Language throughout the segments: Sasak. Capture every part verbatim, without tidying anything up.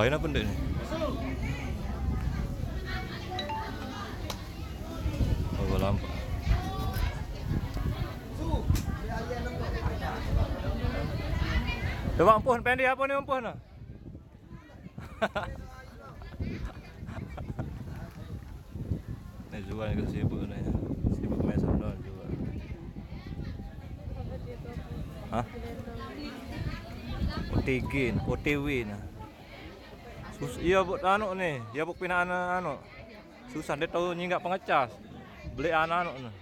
Lain apa ndak ni? Oh, lampu. Coba ampuh, Pendi, apa ni ampuh nah? Ni juga ni sibuk ni. Sibuk mesem doang juga. Hah? O T G nah, O T W nah. Sus, iya, Buk, anu ni, iya, Buk, pinaan anu. Susah dia tahu nyinggak pengecas. Beli anak-anak ni.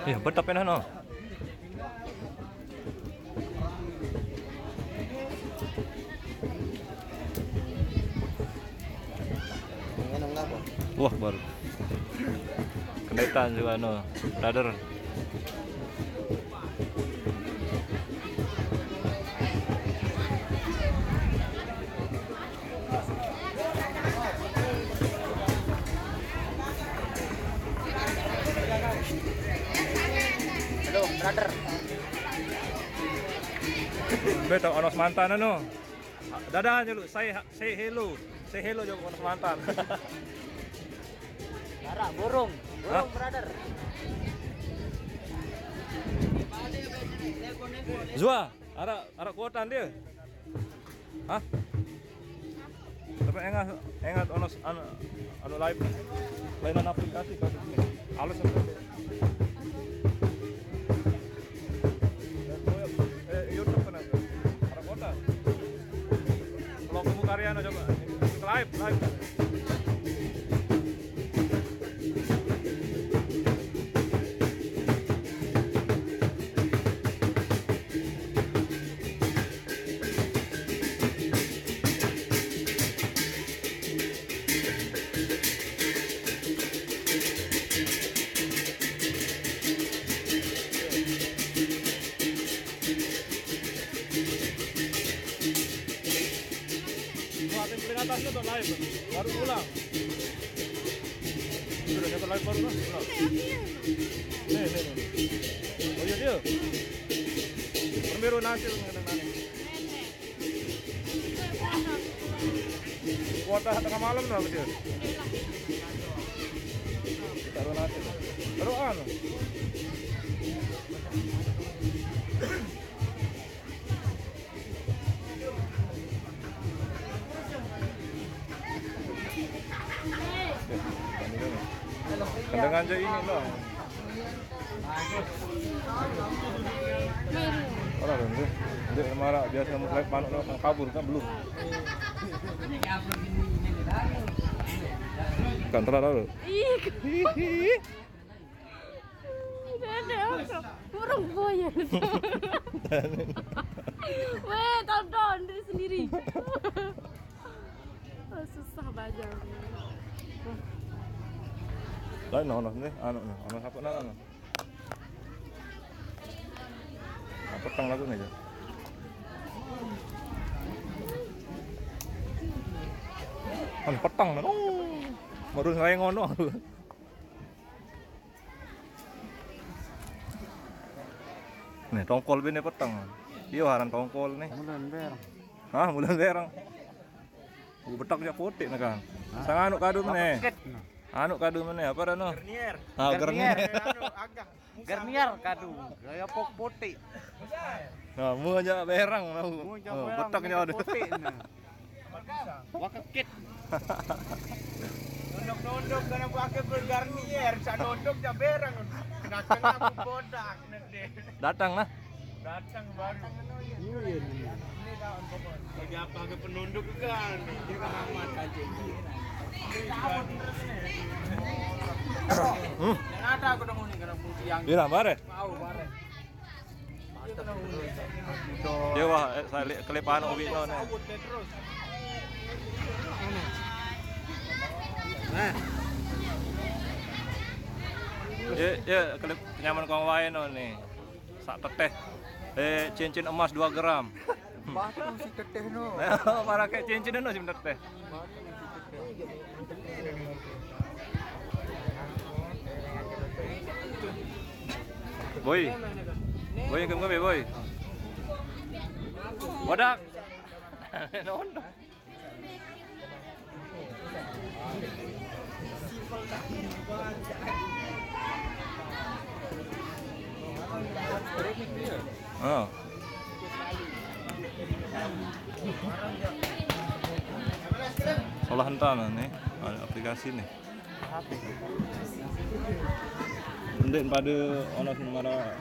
Iya, betap enak no. Wah, baru. Kenaikan juga no, brother. Halo, brother. Betul, ono semantan anu. Dadah aja lu, say, say hello. Say hello juga ono semantan. Arah burung, burung, brother. Zua, arah, arah kuota dia. Hah? Tapi enggak, enggak ono anu, anu live. Lainan aplikasi kasus ini. Halus sampai. Eh, YouTube kenapa? Arah kuota. Kalau kamu karya no, coba. Live, live. Wah, ada yang paling atas tu, tak live. Baru ulang. Sudah, satu live baru lah. Ulang. Nih, nih, nih. Oh iya dia. Permiru nasi lu ngenang nani. Kuota tengah malam lah dia. Taruh nasi. Taruh anu. Dengan aja ini loh. Orang dong, dia, dia marah biasa mau flight manuk lo, kan kabur kan belum. Kan telah lalu. Ih, gak ada apa. Burung buaya. Weh, tonton diri sendiri. Oh, susah belajar. Lain no, no, nih, anu, no, anu, apa, no, no. Nah, petang lagu nih, Jo. Anu, petang, no. Baru saya ngono. Nih, tongkol bini petang. Iyo, haran tongkol nih. Mulan berang. Hah, mulan berang. Gue betak jak potik nih kan. Sang anu kadu meneh. Ket. Nah. Anu kadu meneh apa dah no? Garnier. Ah, garnier. Anu agak. Garnier kadu. Gaya pok potik. Nah, mu aja berang tahu. Mu aja Oh, berang, betak mu nya ada. Potik nah. Wakekit. Nondok-nondok karena pakai bergarnier, saya nondok ya berang. Kena kena aku bodak nanti. Datang nah. Datang baru. Iya nih. Lagi apa ke penunduk kan? Dia kan aman aja. Hmm. Yang ada aku dong ini karena putih yang Bilang bare. Mau bare. Ya wah, eh, saya lihat klip anu ubi no nih. Awut deh terus. Nah. Ya, ya klip nyaman kong wae no nih. Sak teteh. Eh, cincin emas dua gram. Batu si teteh no. Para kayak cincin no sih teteh. Boy. Boy, kembe, boy. Wadak. Nonton. Oh. Salah entar nih, ada aplikasi nih. Ndeq pade ono mara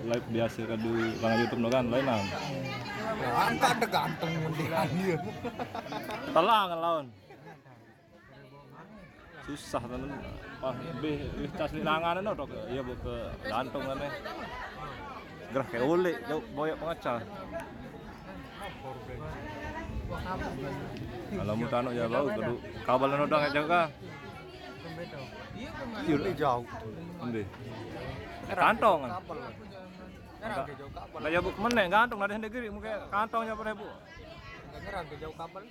live biase kadu langan YouTube no kan, lain am. Angkat de ganteng mendingan dia. Telang lawan. Susah tenan. Pas bih, bih cas ni langan no tok. Iya, bu ke gantung kan. Gerah kayak ulik, jauh boyok pengecal. Kalau mau tanuk ya bau, kudu kabel no dang jaga. Iya, jauh. Endi? Kantong kan? Lah ya bu, meneh gantung dari sendiri mungkin kantongnya berapa bu? Ngerang ke jauh kabel.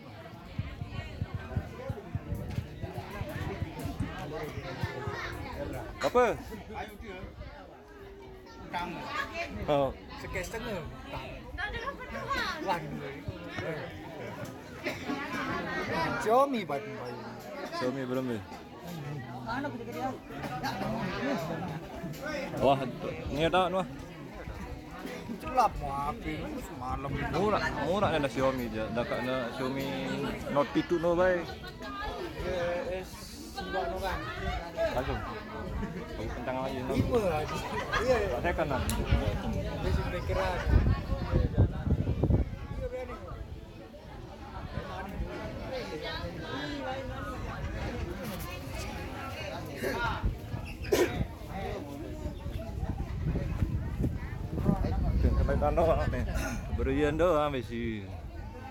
Apa? Oh. Sekeseng. Wah. Xiaomi bat bayu. Xiaomi belum ya? Wah, ini ada anu. Celap mau api semalam. Murah, murah ada Xiaomi aja. Dakaknya Xiaomi Note pitu no bae. Langsung. Kencang lagi no. Iya, iya. Saya kan. Dia sih pikiran. Kena tando nih. Berian doang besi.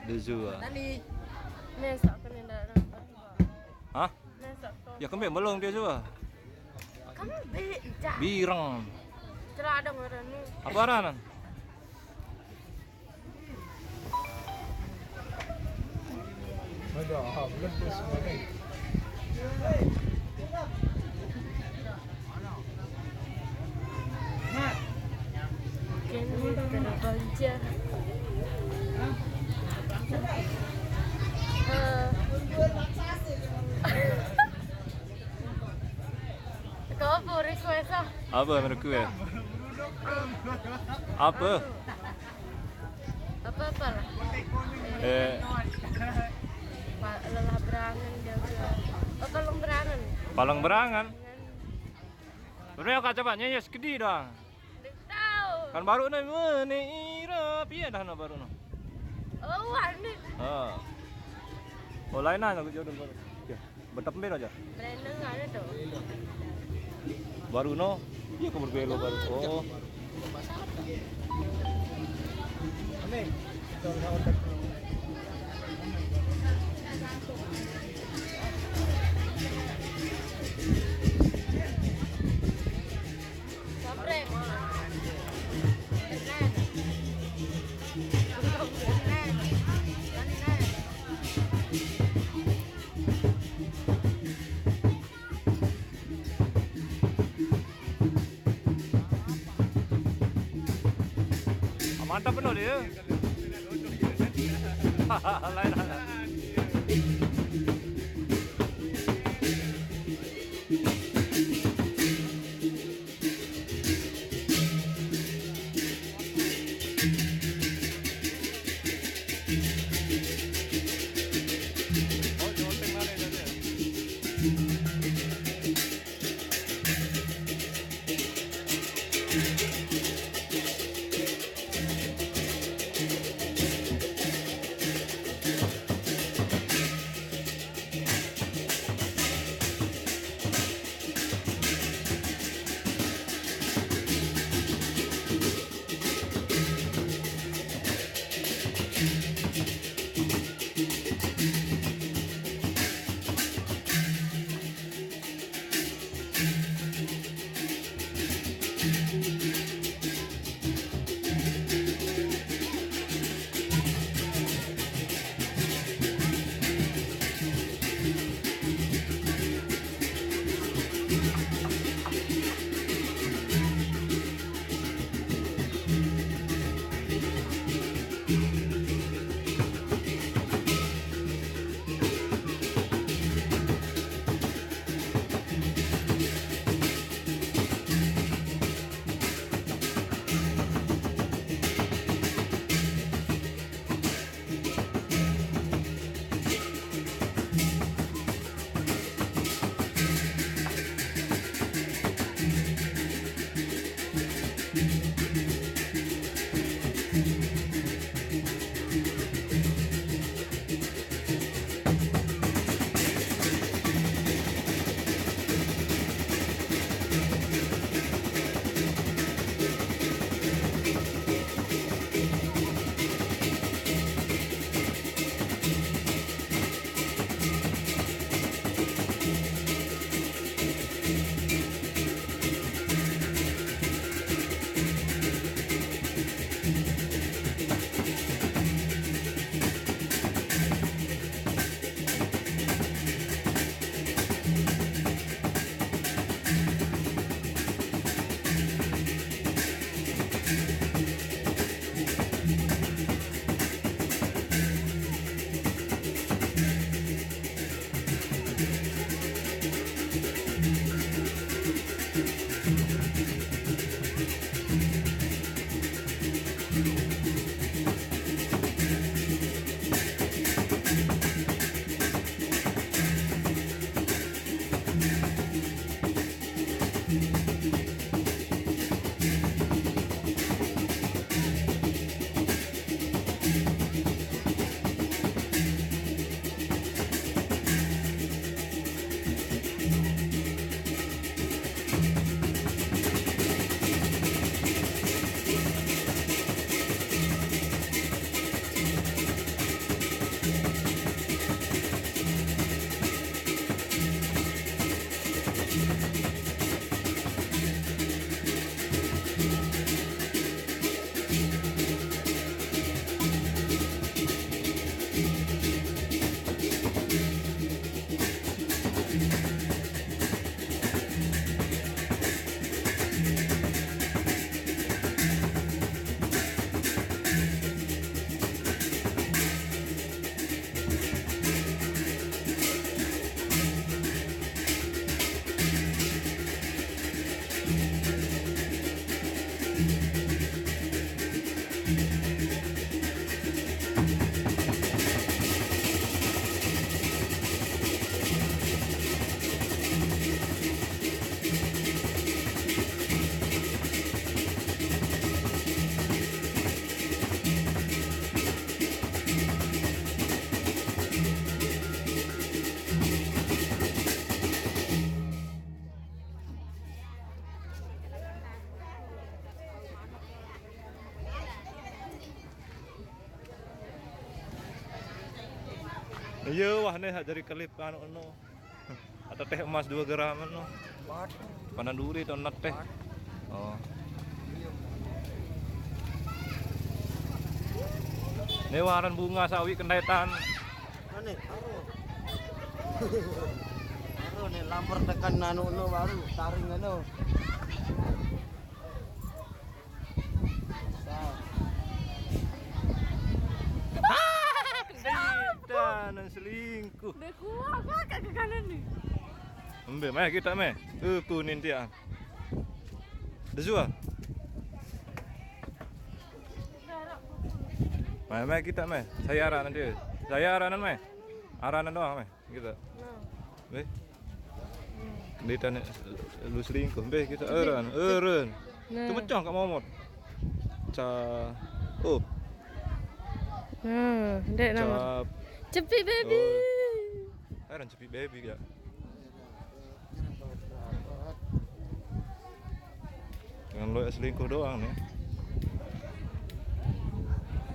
Desu. Tadi. Nih, sok kena dah. Hah? Nih, sok. Ya kembe belum dia suah. Kembe, jah. Bireng. Celadong orang ni. Apa aranan? Kene terbang je. Eh. Kau apa request ah? Apa request? Apa? Apa-apa lah. Eh. Pak lelah berangan jaga. Oh, kalau berangan. Palang berangan. Bener ya, Kak, coba nyanyi sekedi doang. Ndeq tao. Kan baru no, mene ira, piye dah no baru no? Oh, ane. Ha. Oh, lain aja, aku jodoh baru. Ya, betempe aja. Bereneng ada tuh. Baru no, iya, aku berbelo baru. Oh. Mantap bener dia. Lain. Iya, wah, nih, jari kelip anu, anu. Atau teh emas dua gram, anu. Waduh. Pandan duri atau net teh. Oh. Ini waran bunga sawi kendetan. Mana? Baru. Baru nih, lampar tekan anu, anu, baru taring, anu. Dan selingkuh. Udah kuat, kuat, kagak kanan nih. Embe, meh kita, meh. Eh, kuning dia. Desua. Meh, meh kita, meh. Saya aranan dia. Saya aranan, meh. Aranan doang, meh. Gitu. Nah. Weh. Ditanya lu selingkuh, beh, kita eren, eren. Nah. Cuma cong kak momot. Ca, oh. Nah, dek nama. Cap. Cepi baby. Oh. Eren cepi baby ya. Dengan lo selingkuh doang nih.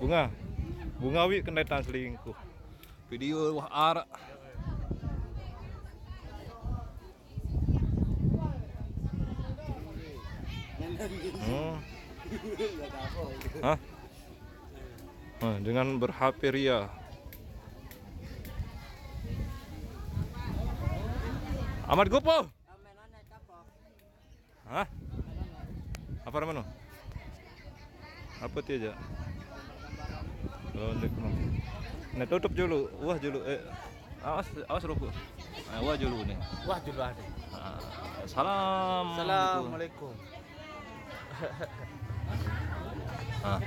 Bunga. Bunga wi kendetan selingkuh. Video wah arak. Hmm. Hah? Nah, dengan ber-H P ria. Amat gopo. Hah? Apa namanya? Apa ti aja? Oh, ndik no. Nah, tutup dulu. Wah, dulu. Eh, awas, awas rokok. Nah, wah, dulu nih. Wah, dulu ada. Ah, salam. Assalamualaikum. Ah.